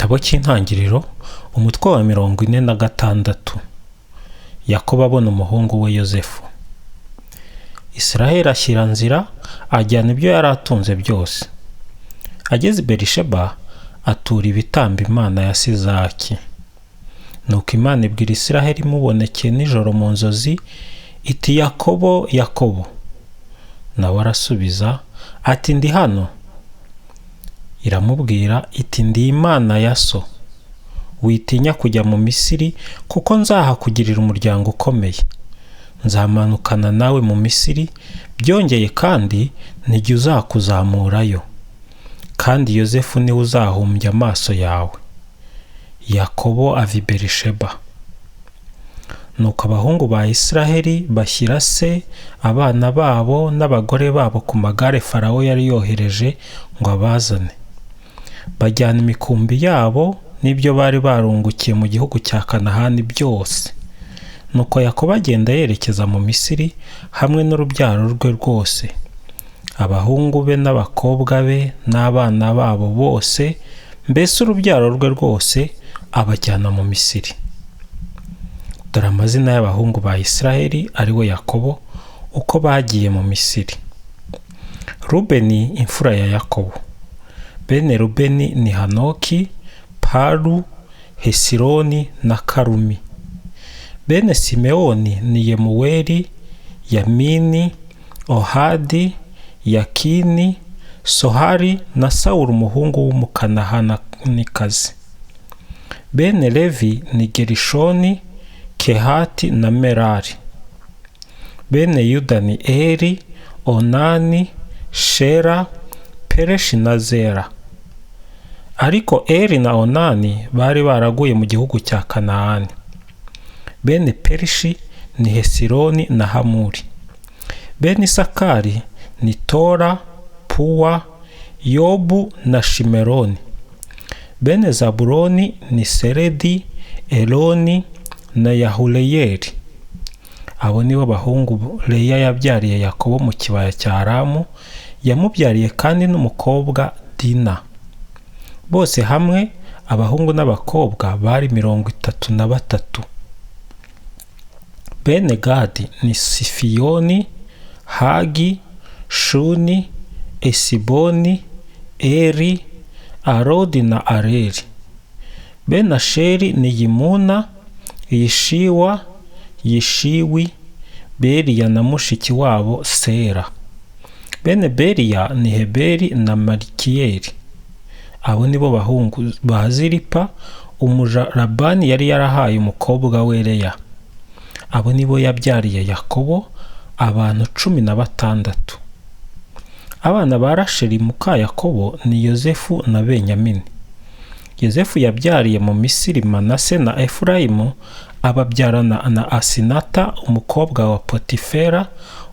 Igitabo cy'Intangiriro, umutwe wa 46. Yakobo abona umuhungu we Yozefu. Israheli ashyira nzira, ajyana ibyo yari atunze byose. Ageze i Berisheba, atura ibitambo Imana ya Sizaki. Nuko Imana ibwira Israheli imubonekeye nijoro mu nzozi iti: Yakobo, Yakobo. Nawe arasubiza ati: Ndi hano. Iramubwira iti: Ndi Imana ya so, witinya kujya mu Misiri, kuko nzahakugirira umuryango ukomeye. Nzamanukana nawe mu Misiri, byongeye kandi nijye uzakuzamurayo, kandi Yozefu niwe uzahumbya amaso yawe. Yakobo ava i Berisheba. Nuko abahungu ba Israheli bashyira se, abana babo n'abagore babo ku magare Farawo yari yohereje ngo abazane. Bajyana imikumbi yabo n'ibyo bari barungukiye mu gihugu cya Kanahani byose. Nuko Yakobo agenda yerekeza mu Misiri hamwe n'urubyaro rwe rwose, abahungu be n'abakobwa be n'abana babo bose, mbese urubyaro rwe rwose abajyana mu Misiri. Dore amazina y'abahungu ba Israheli, ari we Yakobo, uko bagiye mu Misiri. Rubeni imfura ya Yakobo. Bene Rubeni ni Hanoki, Palu, Hesironi na Karumi. Bene Simewoni ni Yemuweli, Yamini, Ohadi, Yakini, Sohari na Sawuli umuhungu w'Umukanahanikazi. Bene Levi ni Gerishoni, Kehati na Merari. Bene Yuda ni Eri, Onani, Shera, Pereshi na Zera. Ariko Eri na Onani bari baraguye mu gihugu cya Kanahani. Bene Perishi ni Hesironi na Hamuri. Bene Isakari ni Tora, Puwa, Yobu na Shimeroni. Bene Zabuloni ni Seredi, Eloni na Yahuleyeli. Abo nibo bahungu Leya yabyariye Yakobo mu kibaya cya Aramu, yamubyariye kandi n'umukobwa Dina. Bose hamwe abahungu n'abakobwa bari 33. Bene Gadi ni Sifiyoni, Hagi, Shuni, Esiboni, Eri, Arodi na Areli. Bene Asheri ni Yimuna, Yishiwa, Yishiwi, Beriya na mushiki wabo Sera. Bene Beriya ni Heberi na Malikiyeli. Abo nibo bahungu ba Zilipa, umuja Labani yari yarahaye umukobwa we Leya. Abo nibo yabyariye Yakobo, abantu 16. Abana ba Rasheli muka Yakobo ni Yozefu na Benyamini. Yozefu yabyariye mu Misiri Manase na Efurayimu, ababyarana na Asinata umukobwa wa Potifera,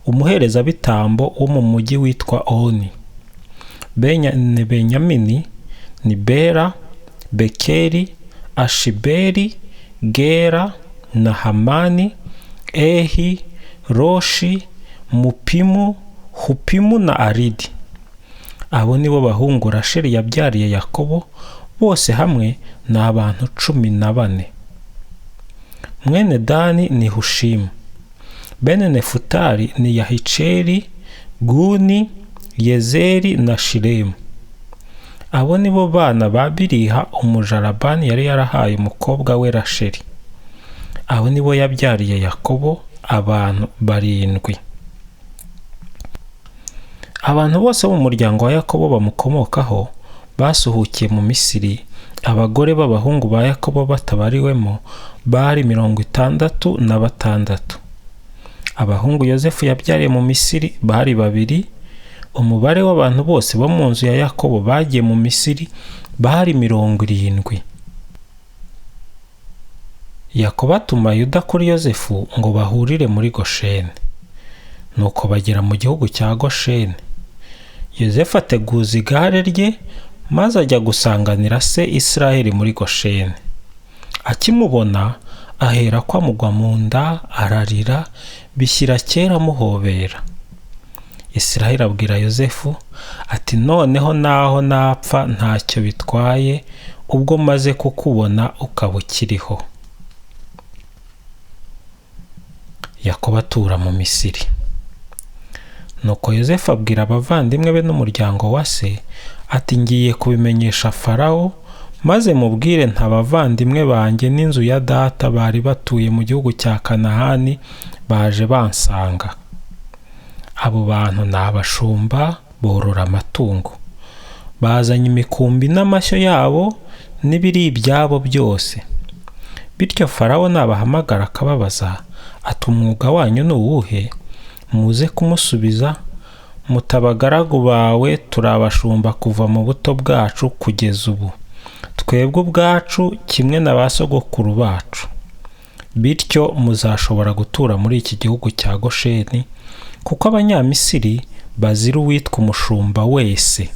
umuherezabitambo wo mu mujyi witwa Oni. Bene Benyamini ni Bela, Bekeri, Ashibeli, Gera na Hamani, Ehi, Roshi, Mupimu, Hupimu na Aridi. Abo nibo bahungu Rasheli yabyariye Yakobo, bose hamwe ni abantu 14. Mwene Dani ni Hushimu. Bene Nefutali ni Yahiceri, Guni, Yezeri na Shilemu. Abo nibo bana ba Biliha umuja Labani yari yarahaye umukobwa we Rasheli. Abo nibo yabyariye Yakobo, abantu 7. Abantu bose bo mu muryango wa Yakobo bamukomokaho basuhukiye mu Misiri, abagore b'abahungu ba Yakobo batabariwemo bari 66. Abahungu Yozefu yabyariye mu Misiri bari 2. Umubare w'abantu bose bo mu nzu ya Yakobo bagiye mu Misiri bari 70. Yakobo atuma Yuda kuri Yozefu ngo bahurire muri Gosheni. Nuko bagera mu gihugu cya Gosheni. Yozefu ateguza igare rye, maze ajya gusanganira se Israheli muri Gosheni. Akimubona ahera ko amugwa mu nda, ararira, bishyira kera amuhobera. Isiraheli abwira Yozefu ati: "Noneho naho napfa ntacyo bitwaye, ubwo maze kukubona ukaba ukiriho." Yakobo atura mu Misiri. Nuko Yozefu abwira abavandimwe be n'umuryango wa se ati: "Ngiye kubimenyesha Farawo, maze mubwire nta bavandimwe banjye n'inzu ya data bari batuye mu gihugu cya Kanahani baje bansanga. Abo bantu ni abashumba borora amatungo, bazanye imikumbi n'amashyo yabo n'ibiri ibyabo byose. Bityo Farawo nabahamagara akababaza ati: umwuga wanyu ni uwuhe? Muze kumusubiza muti: abagaragu bawe turi abashumba kuva mu buto bwacu kugeza ubu, twebwe ubwacu kimwe na ba sogokuru bacu. Bityo muzashobora gutura muri iki gihugu cya Gosheni, kuko Abanyamisiri bazira uwitwa umushumba wese."